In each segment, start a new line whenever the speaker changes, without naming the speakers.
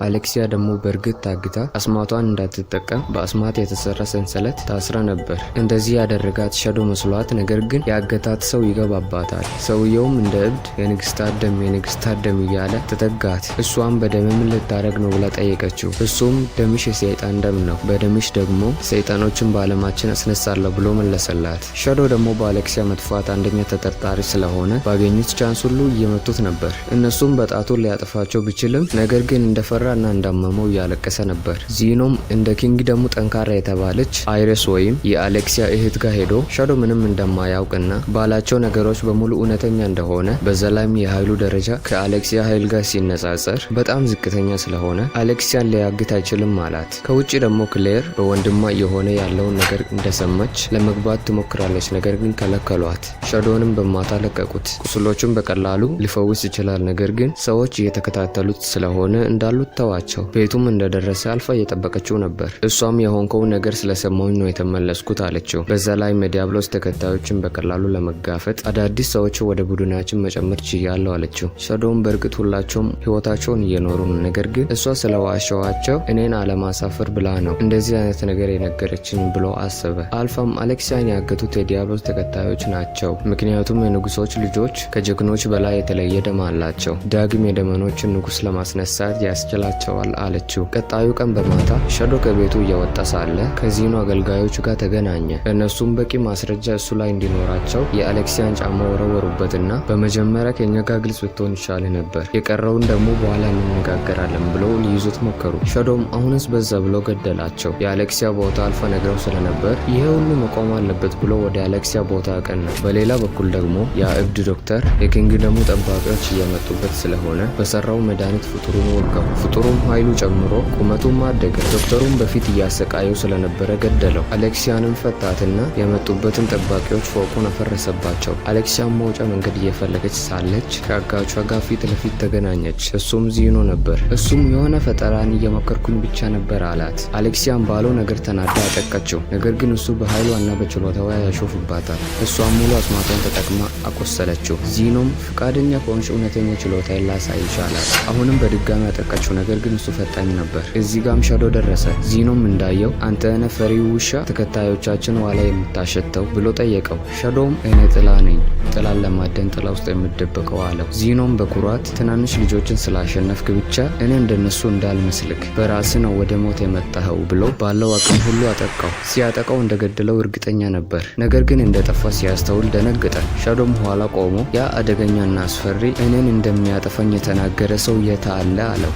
አሌክሲያ ደግሞ በእርግጥ ታግታ አስማቷን እንዳትጠቀም በአስማት የተሰራ ሰንሰለት ታስራ ነበር። እንደዚህ ያደረጋት ሸዶ መስሏት፣ ነገር ግን ያገታት ሰው ይገባባታል። ሰውየውም እንደ እብድ "የንግስታት ደም፣ የንግስታት ደም" እያለ ተጠጋት። እሷም "በደሜ ምን ልታደርግ ነው?" ብላ ጠየቀችው። እሱም "ደምሽ የሰይጣን ደም ነው፣ በደምሽ ደግሞ ሰይጣኖችን በአለማችን አስነሳለሁ" ብሎ መለሰላት። ሸዶ ደግሞ በአሌክሲያ መጥፋት አንደኛ ተጠርጣሪ ስለሆነ ባገኙት chance ሁሉ እየመቱት ነበር። እነሱም በጣቱ ሊያጠፋቸው ቢችልም ነገር ግን እንደፈራ እና እንዳመመው እያለቀሰ ነበር። ዚኖም እንደ kingdom ኡ ጠንካራ የተባለች አይረስ ወይም የአሌክሲያ እህት ጋር ሄዶ ሸዶ ምንም እንደማያውቅና ባላቸው ነገሮች በሙሉ እውነተኛ እንደሆነ፣ በዛ ላይም የኃይሉ ደረጃ ከአሌክሲያ ኃይል ጋር ሲነጻጸር በጣም ዝቅተኛ ስለሆነ አሌክሲያን ሊያግት አይችልም አላት። ከውጭ ደግሞ ክሌር በወንድሟ እየሆነ ያለውን ነገር እንደሰማች ለመግባት ትሞክራለች፣ ነገር ግን ከለከሏት። ሸዶንም በማታ ለቀቁት። ቁስሎቹን በቀላሉ ሊፈውስ ይችላል፣ ነገር ግን ሰዎች እየተከታተሉት ስለሆነ እንዳሉት ተዋቸው። ቤቱም እንደደረሰ አልፋ እየጠበቀችው ነበር። እሷም "የሆንከው ነገር ስለሰማሁኝ ነው የተመለስኩት" አለችው። በዛ ላይ የዲያብሎስ ተከታዮችን በቀላሉ ለመጋፈጥ አዳዲስ ሰዎች ወደ ቡድናችን መጨመር ችያለሁ አለችው። ሸዶም በእርግጥ ሁላቸውም ህይወታቸውን እየኖሩ ነው፣ ነገር ግን እሷ ስለዋሸዋቸው እኔን አለማሳፈር ብላ ነው እንደዚህ አይነት ነገር የነገረችኝ ብሎ አሰበ። አልፋም አሌክሲያን ያገቱት የዲያብሎስ ተከታዮች ናቸው፣ ምክንያቱም የንጉሶች ልጆች ከጀግኖች በላይ የተለየ ደም አላቸው፣ ዳግም የደመኖችን ንጉስ ለማስነሳት ያስችላቸዋል አለችው። ቀጣዩ ቀን በማታ ሸዶ ከቤቱ እየወጣ ሳለ ከዚኖ አገልጋዮች ጋር ተገናኘ። እነሱም በቂ ማስረጃ እሱ ላይ እንዲኖራቸው የአሌክሲያን ጫማ ወረወሩበትና "በመጀመሪያ ከኛ ጋር ግልጽ ብትሆን ይሻልህ ነበር፣ የቀረውን ደግሞ በኋላ እንነጋገራለን" ብለው ሊይዙት ሞከሩ። ሸዶም "አሁንስ በዛ" ብሎ ገደላቸው። የአሌክሲያ ቦታ አልፋ ነግረው ስለነበር ይሄ ሁሉ መቆም አለበት ብሎ ወደ አሌክሲያ ቦታ አቀና። በሌላ በኩል ደግሞ ያ እብድ ዶክተር የ kingdom ኡ ጠባቂዎች እየመጡበት ስለሆነ በሰራው መድኃኒት ፍጡሩን ወጋው። ፍጡሩም ኃይሉ ጨምሮ ቁመቱም አደገ። ዶክተሩም በፊት እያሰቃየው ስለነበረ ገደለው። አሌክሲያንም ፈታትና የመጡበትን ጠባቂዎች ፎቁን አፈረሰባቸው። አሌክሲያን መውጫ መንገድ እየፈለገች ሳለች ከአጋቿ ጋር ፊት ለፊት ተገናኘች። እሱም ዚኖ ነበር። እሱም "የሆነ ፈጠራን እየሞከርኩኝ ብቻ ነበር" አላት። አሌክሲያን ባለው ነገር ተናዳ አጠቃችው። ነገር ግን እሱ በኃይሏና በችሎታዋ ያሾፍባታል። እሷም ሙሉ አስማቷን ተጠቅማ አቆሰለችው። ዚኖም "ፍቃደኛ ከሆንሽ እውነተኛ ችሎታዬን ላሳይሽ" አላት። አሁንም በድጋሚ አጠቃችው። ነገር ግን እሱ ፈጣኝ ነበር። እዚህ ጋም ሸዶ ደረሰ። ዚኖም እንዳየው "አንተ ነህ ፈሪው ውሻ ተከታዮቻችን ዋላ የምታሸተው?" ብሎ ጠየቀው። ሸዶም "እኔ ጥላ ነኝ፣ ጥላን ለማደን ጥላ ውስጥ የምደበቀው" አለው። ዚኖም በኩራት "ትናንሽ ልጆችን ስላሸነፍክ ብቻ እኔ እንደነሱ እንዳልመስልክ፣ በራስህ ነው ወደ ሞት የመጣኸው" ብሎ ባለው አቅም ሁሉ አጠቃው። ሲያጠቃው እንደገደለው እርግጠኛ ነበር። ነገር ግን እንደጠፋ ሲያስተውል ደነገጠ። ሸዶም ኋላ ቆሞ "ያ አደገኛና አስፈሪ እኔን እንደሚያጠፋኝ የተናገረ ሰው የት አለ?" አለው።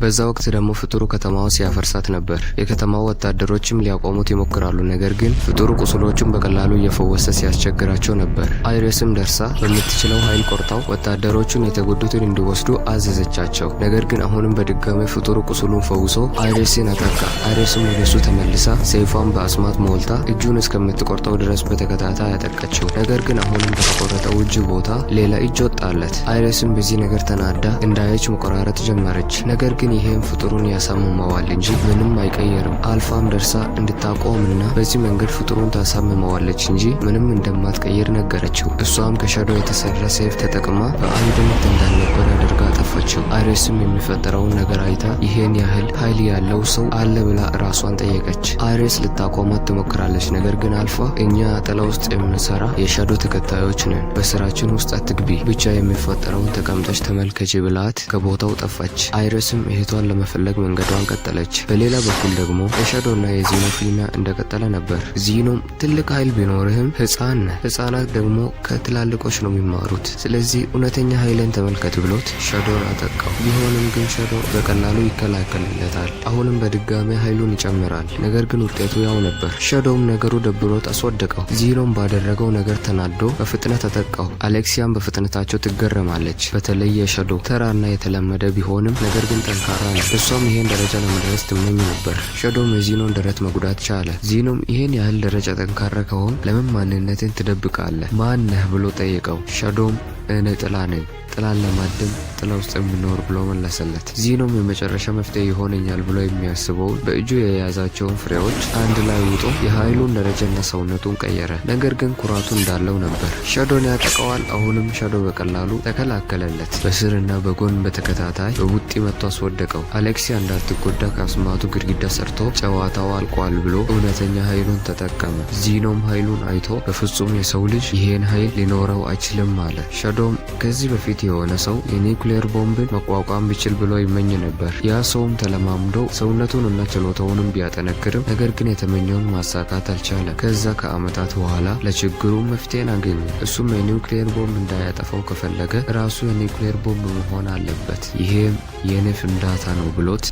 በዛ ወቅት ደግሞ ፍጡሩ ከተማውን ሲያፈርሳት ነበር። የከተማው ወታደሮችም ሊያቆሙት ይሞክራሉ። ነገር ግን ፍጡሩ ቁስሎቹን በቀላሉ እየፈወሰ ሲያስቸግራቸው ነበር። አይሬስም ደርሳ በምትችለው ኃይል ቆርጣው ወታደሮቹን የተጎዱትን እንዲወስዱ አዘዘቻቸው። ነገር ግን አሁንም በድጋሚ ፍጡሩ ቁስሉን ፈውሶ አይሬስን አጠቃ። አይሬስም ወደሱ ተመልሳ ሰይፏን በአስማት ሞልታ እጁን እስከምትቆርጠው ድረስ በተከታታይ አጠቃችው። ነገር ግን አሁንም በተቆረጠው እጅ ቦታ ሌላ እጅ ወጣለት። አይሬስም በዚህ ነገር ተናዳ እንዳየች መቆራረጥ ጀመረች። ነገር ግን ይሄም ፍጡሩን ያሳምመዋል እንጂ ምንም አይቀየርም። አልፋም ደርሳ እንድታቆምና በዚህ መንገድ ፍጡሩን ታሳምመዋለች እንጂ ምንም እንደማትቀይር ነገረችው። እሷም ከሸዶ የተሰራ ሰይፍ ተጠቅማ በአንድ ምት እንዳልነበር አድርጋ አጠፋችው። አይሬስም የሚፈጠረውን ነገር አይታ ይሄን ያህል ኃይል ያለው ሰው አለ ብላ ራሷን ጠየቀች። አይሬስ ልታቆማት ትሞክራለች። ነገር ግን አልፋ "እኛ ጥላ ውስጥ የምንሰራ የሸዶ ተከታዮች ነን፣ በስራችን ውስጥ አትግቢ፣ ብቻ የሚፈጠረውን ተቀምጠሽ ተመልከቺ" ብላት ከቦታው ጠፋች። አይሬስም እህቷን ለመፈለግ መንገዷን ቀጠለች። በሌላ በኩል ደግሞ የሸዶና የዚኖ ፍልሚያ እንደቀጠለ ነበር። ዚኖም "ትልቅ ኃይል ቢኖርህም ህፃን ነህ፣ ህፃናት ደግሞ ከትላልቆች ነው የሚማሩት። ስለዚህ እውነተኛ ኃይልን ተመልከት" ብሎት ሸዶን አጠቃው። ቢሆንም ግን ሸዶ በቀላሉ ይከላከልለታል። አሁንም በድጋሚ ኃይሉን ይጨምራል። ነገር ግን ውጤቱ ያው ነበር። ሸዶም ነገሩ ደብሮት አስወደቀው። ዚኖም ባደረገው ነገር ተናዶ በፍጥነት አጠቃው። አሌክሲያም በፍጥነታቸው ትገረማለች። በተለይ የሸዶ ተራና የተለመደ ቢሆንም ነገር ግን ጠንካራ ነው። እሷም ይሄን ደረጃ ለመድረስ ትመኝ ነበር። ሸዶም የዚኖን ደረት መጉዳት ቻለ። ዚኖም "ይሄን ያህል ደረጃ ጠንካራ ከሆንክ ለምን ማንነትህን ትደብቃለህ? ማን ነህ?" ብሎ ጠየቀው። ሸዶም "እኔ ጥላ ነኝ፣ ጥላን ለማደን ጥላ ውስጥ የሚኖር ብሎ መለሰለት። ዚኖም የመጨረሻ መፍትሄ ይሆነኛል ብሎ የሚያስበውን በእጁ የያዛቸውን ፍሬዎች አንድ ላይ ውጦ የኃይሉን ደረጃና ሰውነቱን ቀየረ። ነገር ግን ኩራቱ እንዳለው ነበር። ሸዶን ያጠቀዋል። አሁንም ሸዶ በቀላሉ ተከላከለለት። በስርና በጎን በተከታታይ በቡጢ መቶ አስወደቀው። አሌክሲያ እንዳትጎዳ ከአስማቱ ግድግዳ ሰርቶ ጨዋታው አልቋል ብሎ እውነተኛ ኃይሉን ተጠቀመ። ዚኖም ኃይሉን አይቶ በፍጹም የሰው ልጅ ይሄን ኃይል ሊኖረው አይችልም አለ። ሸዶም ከዚህ በፊት የሆነ ሰው የኒውክሌር ቦምብን መቋቋም ቢችል ብሎ ይመኝ ነበር። ያ ሰውም ተለማምዶ ሰውነቱን እና ችሎታውንም ቢያጠነክርም ነገር ግን የተመኘውን ማሳካት አልቻለም። ከዛ ከአመታት በኋላ ለችግሩ መፍትሄን አገኘ። እሱም የኒውክሌር ቦምብ እንዳያጠፋው ከፈለገ ራሱ የኒውክሌር ቦምብ መሆን አለበት። ይሄም የኔ ፍንዳታ ነው ብሎት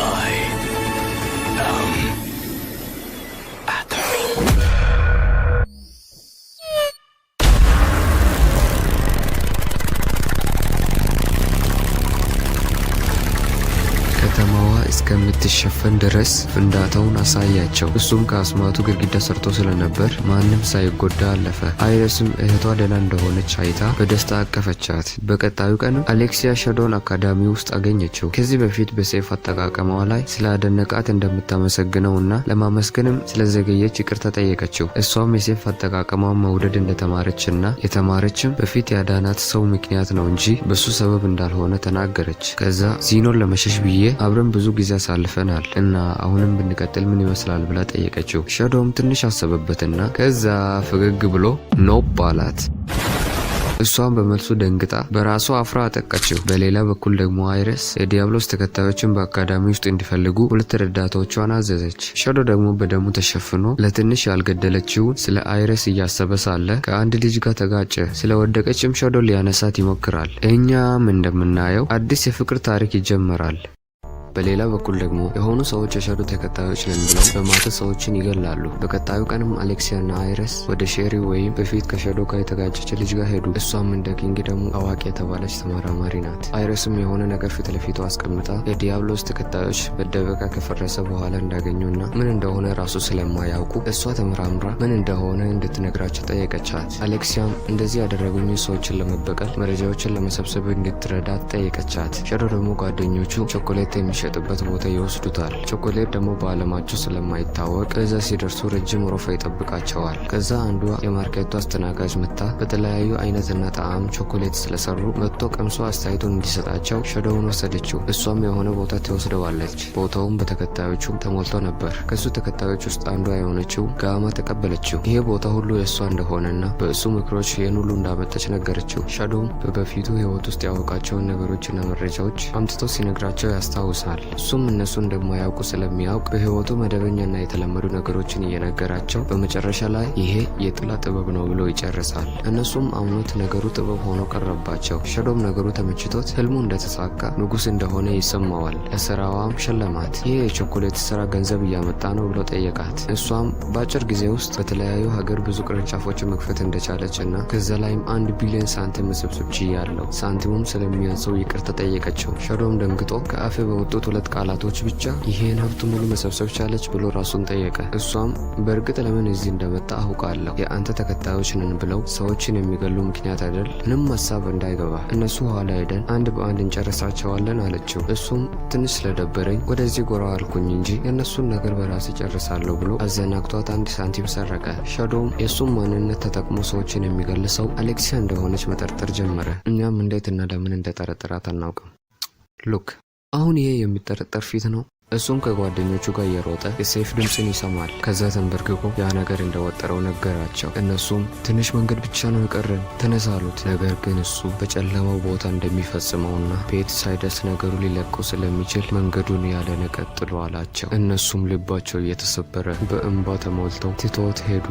I am Atom.
ከተማዋ እስከምትሸፈን ድረስ ፍንዳታውን አሳያቸው። እሱም ከአስማቱ ግድግዳ ሰርቶ ስለነበር ማንም ሳይጎዳ አለፈ። አይረስም እህቷ ደህና እንደሆነች አይታ በደስታ አቀፈቻት። በቀጣዩ ቀንም አሌክሲያ ሸዶን አካዳሚ ውስጥ አገኘችው። ከዚህ በፊት በሰይፍ አጠቃቀሟ ላይ ስላደነቃት እንደምታመሰግነው እና ለማመስገንም ስለዘገየች ይቅርታ ጠየቀችው። እሷም የሰይፍ አጠቃቀሟን መውደድ እንደተማረች እና የተማረችም በፊት ያዳናት ሰው ምክንያት ነው እንጂ በሱ ሰበብ እንዳልሆነ ተናገረች። ከዛ ዚኖን ለመሸሽ ብዬ አብረን ብዙ ጊዜ አሳልፈናል እና አሁንም ብንቀጥል ምን ይመስላል ብላ ጠየቀችው። ሸዶም ትንሽ አሰበበትና ከዛ ፈገግ ብሎ nope አላት። እሷም በመልሱ ደንግጣ በራሷ አፍራ አጠቃችው። በሌላ በኩል ደግሞ አይረስ የዲያብሎስ ተከታዮችን በአካዳሚ ውስጥ እንዲፈልጉ ሁለት ረዳቶቿን አዘዘች። ሸዶ ደግሞ በደሙ ተሸፍኖ ለትንሽ ያልገደለችውን ስለ አይረስ እያሰበ ሳለ ከአንድ ልጅ ጋር ተጋጨ። ስለወደቀችም ሸዶ ሊያነሳት ይሞክራል። እኛም እንደምናየው አዲስ የፍቅር ታሪክ ይጀመራል። በሌላ በኩል ደግሞ የሆኑ ሰዎች የሸዶ ተከታዮች ነን ብለው በማታ ሰዎችን ይገላሉ። በቀጣዩ ቀንም አሌክሲያ እና አይረስ ወደ ሼሪ ወይም በፊት ከሸዶ ጋር የተጋጨች ልጅ ጋር ሄዱ። እሷም እንደ ኪንግደሙ አዋቂ የተባለች ተመራማሪ ናት። አይረስም የሆነ ነገር ፊት ለፊቱ አስቀምጣ የዲያብሎስ ተከታዮች መደበቂያ ከፈረሰ በኋላ እንዳገኙና ምን እንደሆነ ራሱ ስለማያውቁ እሷ ተመራምራ ምን እንደሆነ እንድትነግራቸው ጠየቀቻት። አሌክሲያም እንደዚህ ያደረጉኝ ሰዎችን ለመበቀል መረጃዎችን ለመሰብሰብ እንድትረዳት ጠየቀቻት። ሸዶ ደግሞ ጓደኞቹ ቾኮሌት የሚሸጥበት ቦታ ይወስዱታል። ቾኮሌት ደግሞ በዓለማቸው ስለማይታወቅ እዛ ሲደርሱ ረጅም ወረፋ ይጠብቃቸዋል። ከዛ አንዷ የማርኬቱ አስተናጋጅ መታ በተለያዩ አይነትና ጣዕም ቾኮሌት ስለሰሩ መጥቶ ቀምሶ አስተያየቱን እንዲሰጣቸው ሸዶውን ወሰደችው። እሷም የሆነ ቦታ ትወስደዋለች። ቦታውም በተከታዮቹ ተሞልቶ ነበር። ከሱ ተከታዮች ውስጥ አንዷ የሆነችው ጋማ ተቀበለችው። ይሄ ቦታ ሁሉ የእሷ እንደሆነና በእሱ ምክሮች ይህን ሁሉ እንዳመጣች ነገረችው። ሸዶውም በበፊቱ ህይወት ውስጥ ያወቃቸውን ነገሮችና መረጃዎች አምጥቶ ሲነግራቸው ያስታውሳል። እሱም እነሱ እንደማያውቁ ስለሚያውቅ በህይወቱ መደበኛና የተለመዱ ነገሮችን እየነገራቸው በመጨረሻ ላይ ይሄ የጥላ ጥበብ ነው ብሎ ይጨርሳል። እነሱም አምኖት ነገሩ ጥበብ ሆኖ ቀረባቸው። ሸዶም ነገሩ ተመችቶት ህልሙ እንደተሳካ ንጉስ እንደሆነ ይሰማዋል። ለስራዋም ሸለማት። ይሄ የቾኮሌት ስራ ገንዘብ እያመጣ ነው ብሎ ጠየቃት። እሷም በአጭር ጊዜ ውስጥ በተለያዩ ሀገር ብዙ ቅርንጫፎችን መክፈት እንደቻለች እና ከዛ ላይም 1 ቢሊዮን ሳንቲም መሰብሰብ ችያለሁ፣ ሳንቲሙም ስለሚያንሰው ይቅርታ ጠየቀችው። ሸዶም ደንግጦ ከአፌ በወጡት ሁለት ቃላቶች ብቻ ይሄን ሀብት ሙሉ መሰብሰብ ቻለች ብሎ ራሱን ጠየቀ። እሷም በእርግጥ ለምን እዚህ እንደመጣ አውቃለሁ፣ የአንተ ተከታዮች ነን ብለው ሰዎችን የሚገሉ ምክንያት አይደል? ምንም ሀሳብ እንዳይገባ እነሱ ኋላ ሄደን አንድ በአንድ እንጨርሳቸዋለን አለችው። እሱም ትንሽ ስለደበረኝ ወደዚህ ጎራ አልኩኝ እንጂ የእነሱን ነገር በራሴ ጨርሳለሁ ብሎ አዘናግቷት 1 ሳንቲም ሰረቀ። ሸዶም የእሱም ማንነት ተጠቅሞ ሰዎችን የሚገል ሰው አሌክሲያ እንደሆነች መጠርጠር ጀመረ። እኛም እንዴትና ለምን እንደጠረጠራት አናውቅም። Look፣ አሁን ይሄ የሚጠረጠር ፊት ነው። እሱም ከጓደኞቹ ጋር እየሮጠ የሰይፍ ድምፅን ይሰማል። ከዛ ተንበርክኮ ያ ነገር እንደወጠረው ነገራቸው። እነሱም ትንሽ መንገድ ብቻ ነው የቀረን ተነሳ አሉት። ነገር ግን እሱ በጨለማው ቦታ እንደሚፈጽመውና ቤት ሳይደርስ ነገሩ ሊለቀው ስለሚችል መንገዱን ያለነ ቀጥሎ አላቸው። እነሱም ልባቸው እየተሰበረ በእንባ ተሞልተው ትተውት ሄዱ።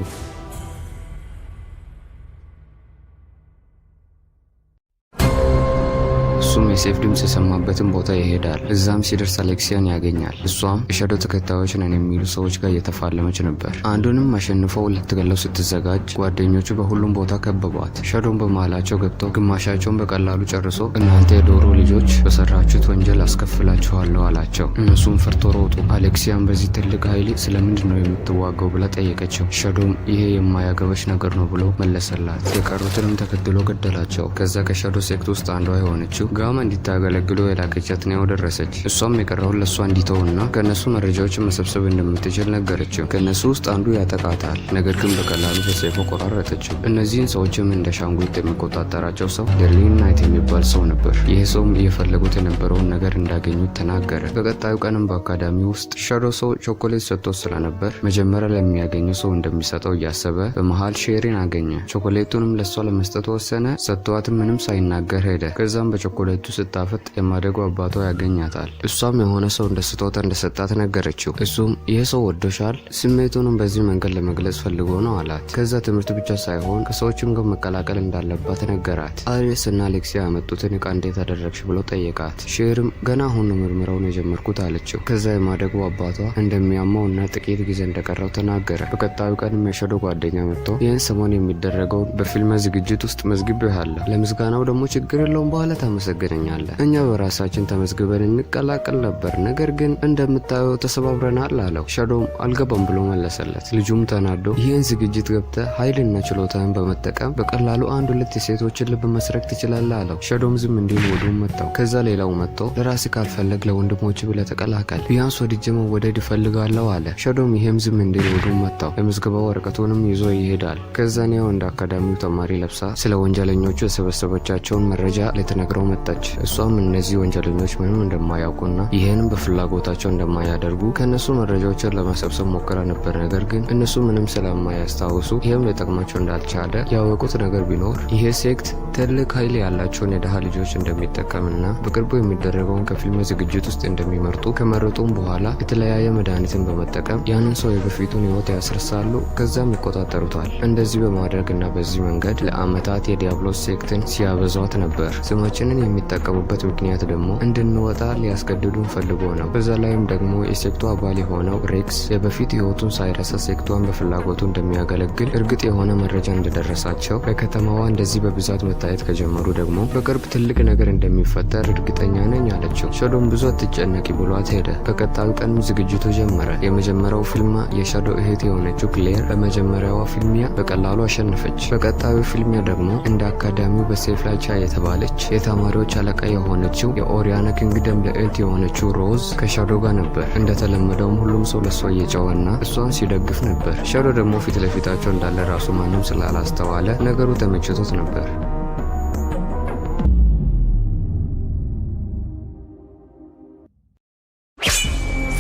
እሱም የሰይፍ ድምፅ የሰማበትን ቦታ ይሄዳል። እዛም ሲደርስ አሌክሲያን ያገኛል። እሷም የሸዶ ተከታዮች ነን የሚሉ ሰዎች ጋር እየተፋለመች ነበር። አንዱንም አሸንፈው ልትገለው ስትዘጋጅ ጓደኞቹ በሁሉም ቦታ ከበቧት። ሸዶን በመሃላቸው ገብተው ግማሻቸውን በቀላሉ ጨርሶ እናንተ የዶሮ ልጆች በሰራችሁት ወንጀል አስከፍላችኋለሁ አላቸው። እነሱም ፈርቶ ሮጡ። አሌክሲያን በዚህ ትልቅ ኃይል ስለምንድን ነው የምትዋገው ብላ ጠየቀችው። ሸዶም ይሄ የማያገባሽ ነገር ነው ብሎ መለሰላት። የቀሩትንም ተከትሎ ገደላቸው። ከዛ ከሸዶ sect ውስጥ አንዷ የሆነችው ጋማ እንዲታገለግሉ የላከቻት ነው ደረሰች። እሷም የቀረውን ለእሷ እንዲተውና ከእነሱ መረጃዎችን መሰብሰብ እንደምትችል ነገረችው። ከእነሱ ውስጥ አንዱ ያጠቃታል፣ ነገር ግን በቀላሉ በሰይፉ ቆራረጠችው። እነዚህን ሰዎችም እንደ ሻንጉሊት የሚቆጣጠራቸው ሰው ደርሊን ናይት የሚባል ሰው ነበር። ይህ ሰውም እየፈለጉት የነበረውን ነገር እንዳገኙት ተናገረ። በቀጣዩ ቀንም በአካዳሚ ውስጥ ሸዶ ሰው ቾኮሌት ሰጥቶ ስለነበር መጀመሪያ ለሚያገኘው ሰው እንደሚሰጠው እያሰበ በመሃል ሼሪን አገኘ። ቾኮሌቱንም ለእሷ ለመስጠት ወሰነ። ሰጥቷትም ምንም ሳይናገር ሄደ። ከዛም በቾኮሌቱ ስታፈጥ የማደጎ አባቷ ያገኛታል። እሷም የሆነ ሰው እንደ ስጦታ እንደሰጣት ነገረችው። እሱም ይህ ሰው ወዶሻል፣ ስሜቱንም በዚህ መንገድ ለመግለጽ ፈልጎ ነው አላት። ከዛ ትምህርት ብቻ ሳይሆን ከሰዎችም ጋር መቀላቀል እንዳለባት ነገራት። አሪስ እና አሌክሲያ ያመጡትን እቃ እንዴት አደረግሽ ብሎ ጠየቃት። ሼርም ገና አሁን ነው ምርመራውን የጀመርኩት አለችው። ከዛ የማደጎ አባቷ እንደሚያመው እና ጥቂት ጊዜ እንደቀረው ተናገረ። በቀጣዩ ቀንም የሸዶ ጓደኛ መጥቶ ይህን ሰሞን የሚደረገውን በፊልም ዝግጅት ውስጥ መዝግቤሃለሁ፣ ለምስጋናው ደግሞ ችግር የለውም በኋላ ታመሰግነኛለህ። እኛ በራሳችን ተመዝግበን እንቀላቀል ነበር፣ ነገር ግን እንደምታየው ተሰባብረናል አለው። ሸዶም አልገባም ብሎ መለሰለት። ልጁም ተናዶ ይህን ዝግጅት ገብተህ ኃይልና ችሎታን በመጠቀም በቀላሉ አንድ ሁለት የሴቶችን ልብ መስረቅ ትችላለህ አለው። ሸዶም ዝም እንዲል ወዱም መጣው። ከዛ ሌላው መጥቶ ለራስህ ካልፈለግ ለወንድሞች ብለህ ተቀላቀል፣ ቢያንስ ወድጄ መወደድ እፈልጋለሁ አለ። ሸዶም ይሄም ዝም እንዲል ወዱም መጣው። የምዝገባ ወረቀቱንም ይዞ ይሄዳል። ከዛ ኒያው እንደ አካዳሚው ተማሪ ለብሳ ስለ ወንጀለኞቹ የሰበሰበቻቸውን መረጃ ልትነግረው መጣች። እሷም እነዚህ ወንጀለኞች ምንም እንደማያውቁና ይህንም በፍላጎታቸው እንደማያደርጉ ከእነሱ መረጃዎችን ለመሰብሰብ ሞክራ ነበር። ነገር ግን እነሱ ምንም ስለማያስታውሱ ይህም ሊጠቅማቸው እንዳልቻለ ያወቁት ነገር ቢኖር ይሄ sect ትልቅ ኃይል ያላቸውን የድሃ ልጆች እንደሚጠቀምና በቅርቡ የሚደረገውን ከፊልም ዝግጅት ውስጥ እንደሚመርጡ ከመረጡም በኋላ የተለያየ መድኃኒትን በመጠቀም ያንን ሰው የበፊቱን ሕይወት ያስረሳሉ፣ ከዛም ይቆጣጠሩታል። እንደዚህ በማድረግ እና በዚህ መንገድ ለአመታት የዲያብሎስ sect ን ሲያበዟት ነበር። ስማችንን የሚጠቀሙበት ምክንያት ደግሞ እንድንወጣ ሊያስገድዱን ፈልጎ ነው። በዛ ላይም ደግሞ የ sect ኡ አባል የሆነው ሬክስ የበፊት ሕይወቱን ሳይረሳ sect ኧን በፍላጎቱ እንደሚያገለግል እርግጥ የሆነ መረጃ እንደደረሳቸው በከተማዋ እንደዚህ በብዛት መታየት ከጀመሩ ደግሞ በቅርብ ትልቅ ነገር እንደሚፈጠር እርግጠኛ ነኝ አለችው። ሸዶም ብዙ አትጨነቂ ብሏት ሄደ። በቀጣዩ ቀንም ዝግጅቱ ጀመረ። የመጀመሪያው ፍልሚያ የሸዶ እህት የሆነችው ክሌር በመጀመሪያዋ ፍልሚያ በቀላሉ አሸነፈች። በቀጣዩ ፍልሚያ ደግሞ እንደ አካዳሚው በሰይፍ ላይ ቻ የተባለች የተማሪዎች አለቃ የሆነችው የኦሪያና kingdom ልዕልት የሆነችው ሮዝ ከሸዶ ጋር ነበር። እንደተለመደውም ሁሉም ሰው ለሷ እየጮኸና እሷን ሲደግፍ ነበር። ሸዶ ደግሞ ፊት ለፊታቸው እንዳለ ራሱ ማንም ስላላስተዋለ ነገሩ ተመችቶት ነበር።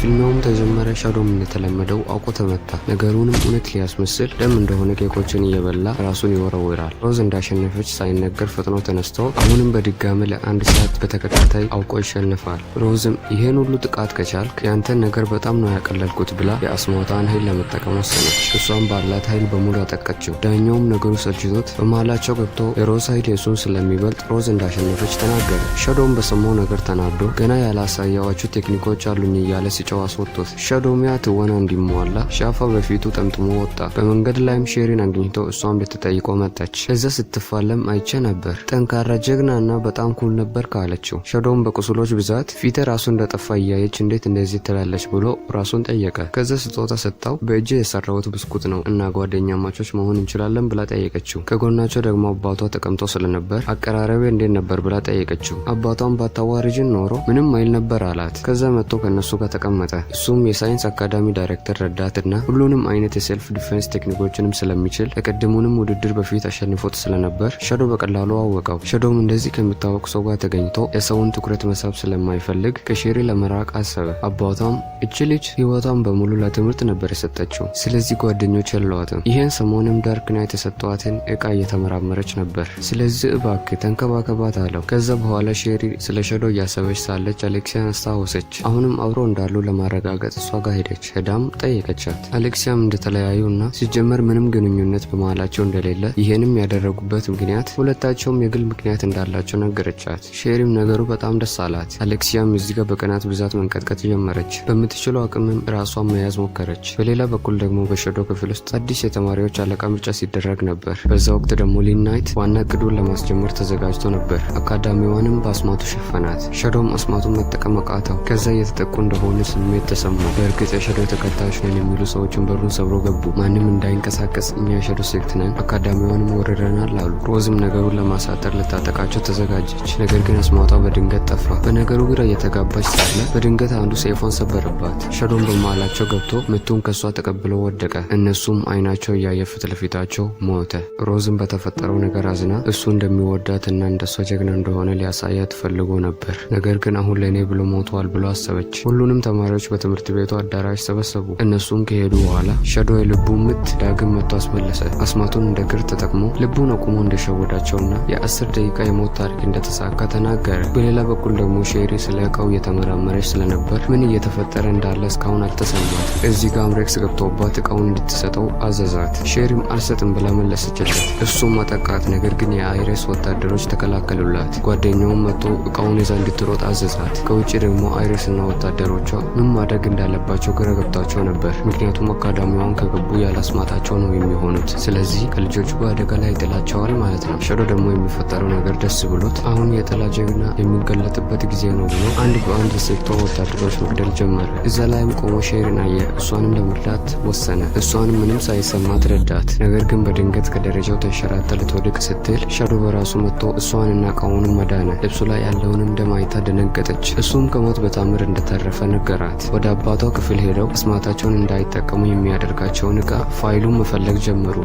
ፍልሚያውም ተጀመረ። ሻዶም እንደተለመደው አውቆ ተመታ። ነገሩንም እውነት ሊያስመስል ደም እንደሆነ ኬኮችን እየበላ ራሱን ይወረውራል። ሮዝ እንዳሸነፈች ሳይነገር ፈጥኖ ተነስቶ አሁንም በድጋሚ ለአንድ ሰዓት በተከታታይ አውቆ ይሸንፋል። ሮዝም ይሄን ሁሉ ጥቃት ከቻልክ ያንተን ነገር በጣም ነው ያቀለልኩት ብላ የአስማቷን ኃይል ለመጠቀም ወሰነች። እሷም ባላት ኃይል በሙሉ አጠቃችው። ዳኛውም ነገሩ ሰልችቶት በመሃላቸው ገብቶ የሮዝ ኃይል የሱን ስለሚበልጥ ሮዝ እንዳሸነፈች ተናገረ። ሸዶም በሰማው ነገር ተናዶ ገና ያላሳየዋችሁ ቴክኒኮች አሉኝ እያለ ሲጮህ አስወጡት። ሸዶሚያ ትወና እንዲሟላ ሻፋ በፊቱ ጠምጥሞ ወጣ። በመንገድ ላይም ሼሪን አግኝቶ እሷም ልትጠይቀው መጣች። እዛ ስትፋለም አይቼ ነበር፣ ጠንካራ ጀግና እና በጣም cool ነበር ካለችው። ሸዶም በቁስሎች ብዛት ፊቴ ራሱ እንደጠፋ እያየች እንዴት እንደዚህ ትላለች ብሎ ራሱን ጠየቀ። ከዛ ስጦታ ሰጥታው በእጄ የሰራሁት ብስኩት ነው እና ጓደኛማቾች መሆን እንችላለን ብላ ጠየቀችው። ከጎናቸው ደግሞ አባቷ ተቀምጦ ስለነበር አቀራረቤ እንዴት ነበር ብላ ጠየቀችው። አባቷን ባታዋርጅን ኖሮ ምንም አይል ነበር አላት። ከዛ መጥቶ ከእነሱ ጋር ተቀመጠ። እሱም የሳይንስ አካዳሚ ዳይሬክተር ረዳትና ሁሉንም አይነት የ self defense ቴክኒኮችንም ስለሚችል ከቅድሙንም ውድድር በፊት አሸንፎት ስለነበር ሸዶ በቀላሉ አወቀው። ሸዶም እንደዚህ ከሚታወቅ ሰው ጋር ተገኝቶ የሰውን ትኩረት መሳብ ስለማይፈልግ ከሼሪ ለመራቅ አሰበ። አባቷም እቺ ልጅ ህይወቷን በሙሉ ለትምህርት ነበር የሰጠችው፣ ስለዚህ ጓደኞች የለዋትም። ይህን ሰሞንም Dark Knight የሰጧትን እቃ እየተመራመረች ነበር። ስለዚህ እባክህ ተንከባከባት አለው። ከዛ በኋላ ሼሪ ስለ ሸዶ እያሰበች ሳለች አሌክሲያን አስታወሰች። አሁንም አብሮ እንዳሉ ለማረጋገጥ እሷ ጋር ሄደች። ሄዳም ጠየቀቻት። አሌክሲያም እንደተለያዩ እና ሲጀመር ምንም ግንኙነት በመሃላቸው እንደሌለ፣ ይሄንም ያደረጉበት ምክንያት ሁለታቸውም የግል ምክንያት እንዳላቸው ነገረቻት። ሼሪም ነገሩ በጣም ደስ አላት። አሌክሲያም እዚህ ጋር በቅናት ብዛት መንቀጥቀጥ ጀመረች። በምትችለው አቅምም ራሷን መያዝ ሞከረች። በሌላ በኩል ደግሞ በሸዶ ክፍል ውስጥ አዲስ የተማሪዎች አለቃ ምርጫ ሲደረግ ነበር። በዛ ወቅት ደግሞ ሊን ናይት ዋና እቅዱን ለማስጀመር ተዘጋጅቶ ነበር። አካዳሚዋንም በአስማቱ ሸፈናት። ሸዶም አስማቱን መጠቀም አቃተው። ከዛ እየተጠቁ እንደሆነ ስሜት ተሰማው። በእርግጥ የሸዶ ተከታዮች ነን የሚሉ ሰዎችን በሩን ሰብሮ ገቡ። ማንም እንዳይንቀሳቀስ፣ እኛ የሸዶ sect ነን፣ አካዳሚዋንም ወርረናል አሉ። ሮዝም ነገሩን ለማሳጠር ልታጠቃቸው ተዘጋጀች። ነገር ግን አስማቷ በድንገት ጠፋ። በነገሩ ግራ እየተጋባች ሳለ በድንገት አንዱ ሰይፏን ሰበረባት። ሸዶም በመሃላቸው ገብቶ ምቱን ከሷ ተቀብሎ ወደቀ። እነሱም አይናቸው እያየ ፊት ለፊታቸው ሞተ። ሮዝም በተፈጠረው ነገር አዝና እሱ እንደሚወዳት እና እንደሷ ጀግና እንደሆነ ሊያሳያት ፈልጎ ነበር። ነገር ግን አሁን ለእኔ ብሎ ሞቷል ብሎ አሰበች። ሁሉንም ተማሪዎች በትምህርት ቤቱ አዳራሽ ሰበሰቡ። እነሱም ከሄዱ በኋላ ሸዶ የልቡ ምት ዳግም መቶ አስመለሰ። አስማቱን እንደ ክር ተጠቅሞ ልቡን አቁሞ እንደሸወዳቸውና የ10 ደቂቃ የሞት ታሪክ እንደተሳካ ተናገረ። በሌላ በኩል ደግሞ ሼሪ ስለ እቃው እየተመራመረች ስለነበር ምን እየተፈጠረ እንዳለ እስካሁን አልተሰማትም። እዚህ ጋም ሬክስ ገብቶባት እቃውን እንድትሰጠው አዘዛት። ሼሪም አልሰጥም ብላ መለሰችለት። እሱም አጠቃት። ነገር ግን የአይሬስ ወታደሮች ተከላከሉላት። ጓደኛውም መጥቶ እቃውን ይዛ እንድትሮጥ አዘዛት። ከውጭ ደግሞ አይሬስ እና ወታደሮቿ ምን ማድረግ እንዳለባቸው ግራ ገብቷቸው ነበር። ምክንያቱም አካዳሚዋን ከገቡ ያላስማታቸው ነው የሚሆኑት። ስለዚህ ከልጆቹ ጋር አደጋ ላይ ይጥላቸዋል ማለት ነው። ሸዶ ደግሞ የሚፈጠረው ነገር ደስ ብሎት አሁን የጥላ ጀግና የሚገለጥበት ጊዜ ነው ብሎ አንድ በአንድ የ sect ቷ ወታደሮች መግደል ጀመረ። እዛ ላይም ቆሞ ሼሪን አየ። እሷንም ለመርዳት ወሰነ። እሷንም ምንም ሳይሰማት ረዳት። ነገር ግን በድንገት ከደረጃው ተንሸራታ ልትወድቅ ስትል ሸዶ በራሱ መጥቶ እሷንና እቃውንም አዳነ። ልብሱ ላይ ያለውንም ደም አይታ ደነገጠች። እሱም ከሞት በታምር እንደተረፈ ነገራት። ወደ አባቷ ክፍል ሄደው አስማታቸውን እንዳይጠቀሙ የሚያደርጋቸውን እቃ ፋይሉን መፈለግ ጀመሩ።